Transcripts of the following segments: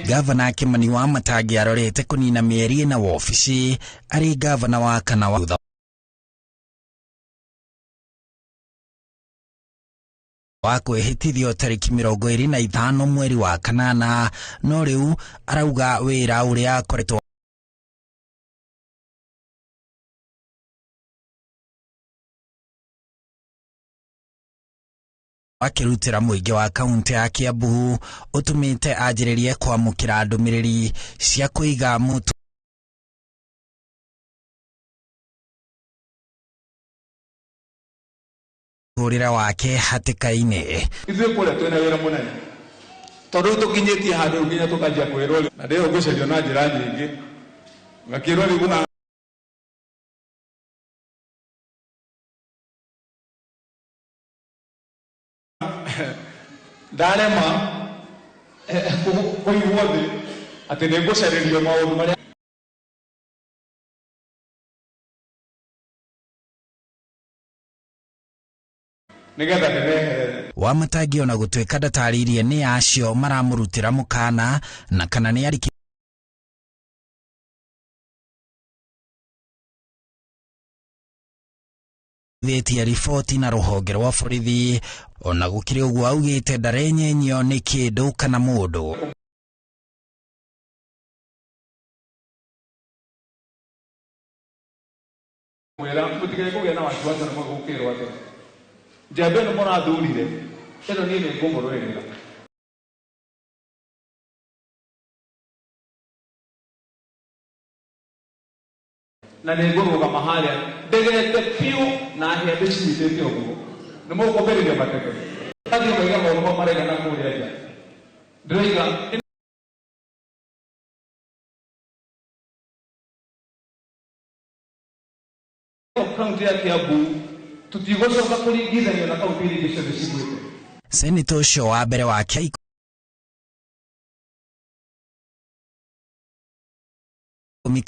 Gavana Kimani Wamatangi arorete kũnina mĩeri ĩna wobici arĩ gavana wa kana wa thutha wa kwĩhĩtithio tarĩki 25 mweri wa kanana, no rĩu arauga wĩra ũrĩa akoretwo akĩrutĩra mũingĩ wa kaunti ya Kiambu ũtũmĩte anjĩrĩrie kwamũkĩra ndũmĩrĩri cia kũiga mũtũrĩre wake hatĩka-inĩ. Ithuĩ kũrĩa twĩna wĩra mũnene tondũ rĩu tũkinyĩtie handũ rĩu nginya tũkanjia kwĩrwo na ndĩho ngũcario na njĩra nyingĩ ngakĩrwo rĩu ndarema kũigwo thĩ atĩ nĩ ngũcarĩrio maũndũ marĩa nĩgetha ndĩmeherere. Wamatangi ona gũtuĩka ndatarĩirie nĩ acio maramũrutĩra mũkana na kana nĩ arĩkithĩtie riboti na rũhonge rwa borithi. Ona gũkĩrĩ ũguo augĩte ndarenyenyio nĩ kĩndũ kana mũndũ. Mwĩra mũtigae kũgĩa na wasiwasi na mũgũkĩrwo atĩ njamba ĩno mũrathurire ĩno niĩ nĩ ngũmũrũĩrĩra na nĩ ngũrũgama harĩa ndegete biũ na hĩa ndĩcinyitĩte ũguo nĩ mũkũmbĩrĩria mateke athiĩ maiga maũndũ mau maraiga na kũrĩa nja ndĩroiga kaunti ya Kiambu tũtigũcoka kũringithanio na kaunti iria ingĩ ciothe cigwĩte. Seneta ũcio wa mbere wa 10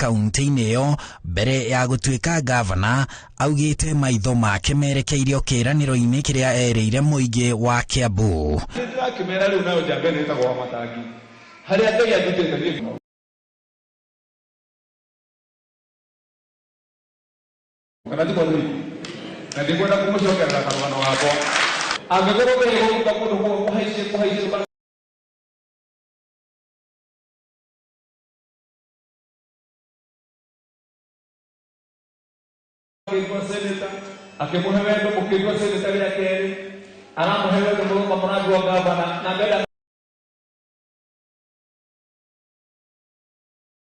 kaunti-inĩ ĩyo mbere ya gũtuĩka gavana augĩte maitho make merekeirio kĩĩranĩro-inĩ kĩrĩa erĩire mũingĩ wa Kiambu. Ndĩrakĩmera rĩu nayo njamba ĩno ĩtagwo Wamatangi harĩa Ngai andutĩte niĩ kana ti kwa na ndikwenda kũmũcokerera karũgano gakwa angĩkorwo Ngai egũruta mũndũ kũhaicie kũhaicie akĩtua seneta akĩmũhe wendo mũkĩtua seneta rĩa kerĩ aramũhe wendo mũroka mũratua gavana na ngenda.